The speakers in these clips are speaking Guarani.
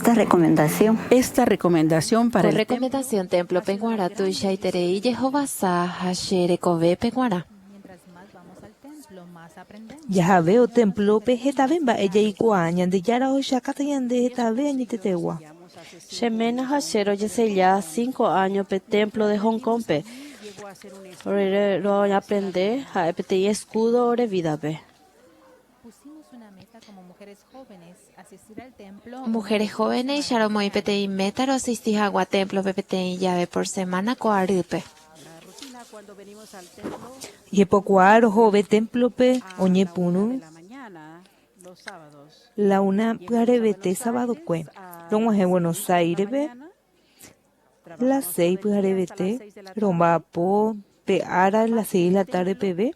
Esta recomendación. Esta recomendación para Ko el templo. recomendación templo-pe g̃uarã tuichaiterei jehovasa ha che rekovépe g̃uarã. Jahave o templo-pe hetave mba'e jaikuaa, Ñandejára ohechakáta ñande hetave añetetegua. Che ména ha che rojesella cinco áño pe Templo de Hong Kong-pe. Ore roaprende ha'e peteĩ escudo ore vida-pe. Mujeres jóvenes-icha romoĩ peteĩ méta roasisti hag̃ua templo-pe peteĩ jave por semana ko arýpe. Jepokuaa rohove templo-pe oñepyrũ la una pyharevete sabadokue. Rog̃uahẽ Buenos Aires-pe las seis pyharevete, romba'apo pe ára las seis de la tarde peve.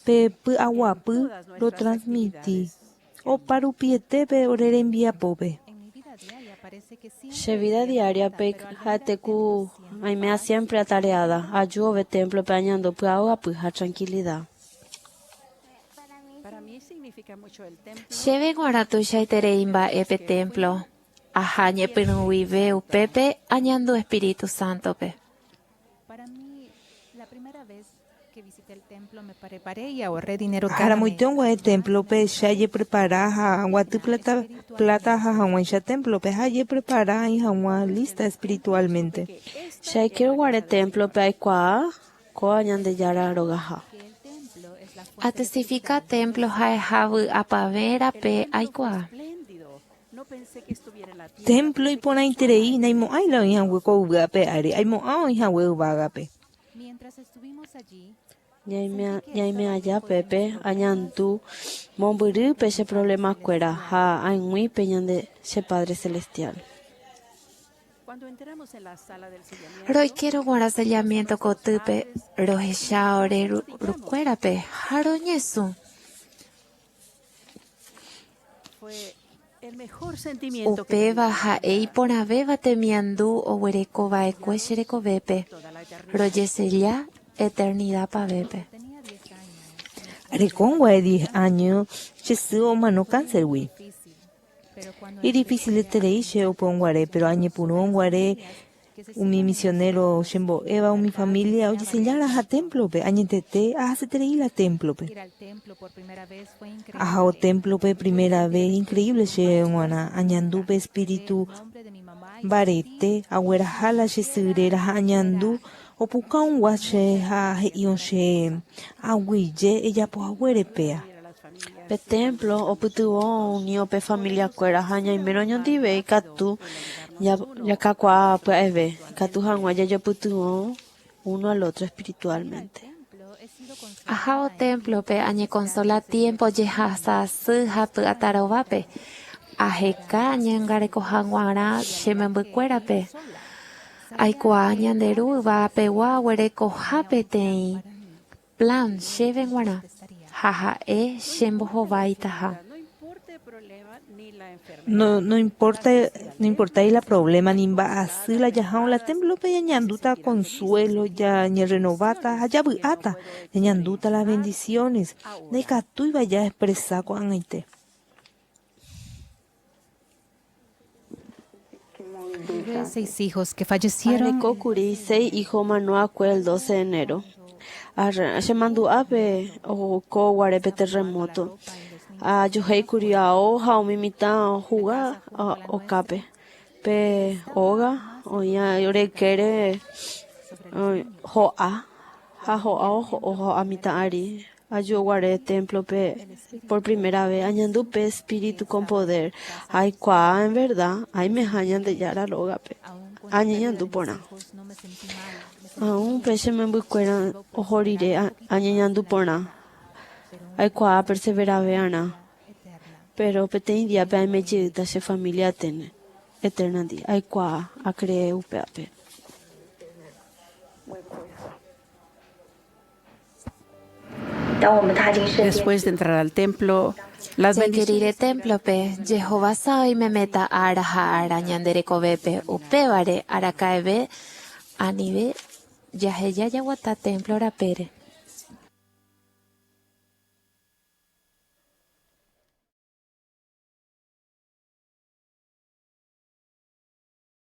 Pe py'aguapy rotransmiti opa rupiete pe ore rembiapópe. Che vida diaria-pe ha'ete ku aiméva siempre atareada, aju ove templo-pe añandu py'aguapy ha tranquilidad. Chéve g̃uarã tuichaiterei mba'e pe templo. Aha ñepyrũ guive upépe añandu Espíritu Santo-pe. Aharamoite og̃uahẽ templo-pe che ajeprepara ha aguaty plata aha hag̃uáicha templo-pe ha ajeprepara aĩ hag̃ua lista espiritualmente. Che aike guare templo-pe aikuaa kóa Ñandejára rogaha. Atestifika templo ha'eha vy'apavẽ rape aikuaa. Templo iporãiterei naimo'ãi la oĩ hague ko yvy ape ári, aimo'ã oĩ hague yvágape. Ñaime aja pépe añandu mombyrýpe che problemakuéra ha aig̃ui pe ñande che Padre Celestial. Roikérõ g̃uarã sellamiento kotýpe, rohecha ore rukuérape ha roñesũ. Upéva ha'e iporãvéva temiandu oguereko va'ekue che rekovépe, rojesella eternida pavépe. Arekóngua'e diez áño che sy omano cáncer-gui. Idifisileterei che upévonguare, péro añepyrũvonguare Umi misionero chembo'éva umi familia ojesellára aha templo-pe, añetete ahaseterei la templo-pe. Ahávo templo-pe primera vez, increíble chéve g̃uarã, añandu pe Espíritu mbarete, agueraha la che sy réra ha añandu opukaũgua che ha he'írõ che aguyje ejapo haguére péa. Pe templo opytyvõ umi upe familia-kuéra ha ñaimérõ oñondive ikatu jakakuaa pya'eve, ikatu hag̃ua jajopytyvõ uno al otro espiritualmente. Ahávo templo-pe añekonsola tiempo jehasa asy ha py'atarovápe, aheka añangareko hag̃uarã che membykuérape. Aikuaa ñande Ru Yvagapegua oguerekoha peteĩ Plan chéve g̃uarã ha ha'e chembohováitaha. No, no importa, no importái la problema ni mba'asy la jahárõ la templo-pe ñañandúta consuelo, ñañerrenováta ha javy'áta, ñañandúta las bendiciones ndaikatúiva jaexpresa ko'ag̃aite. Areko kuri seis hijo omanoakue el doce de enero. Chemandu'a pe oiko guare pe terremoto. Ajohéi kuri ao ha umi mitã ohuga okápe. Pe óga oĩ ore ykére ho'a ha ho'a oho mitã ári. Aju guare templo-pe por primera vez, añandu pe Espíritu con poder ha aikuaa en verdad aimeha Ñandejára rógape. Añeñandu porã. Aun pe che membykuéra oho rire añeñandu porã. Aikuaa aperseverave'arã. Pero peteĩ día-pe aime jeýta che familia eterna-ndi. Aikuaa, acree upévape. Después de entrar al templo, las Jaike rire bendiciones témplope, jehovasa oimeméta ára ha ára ñande rekovépe, upévare araka'eve anive jaheja jaguata témplo rapére.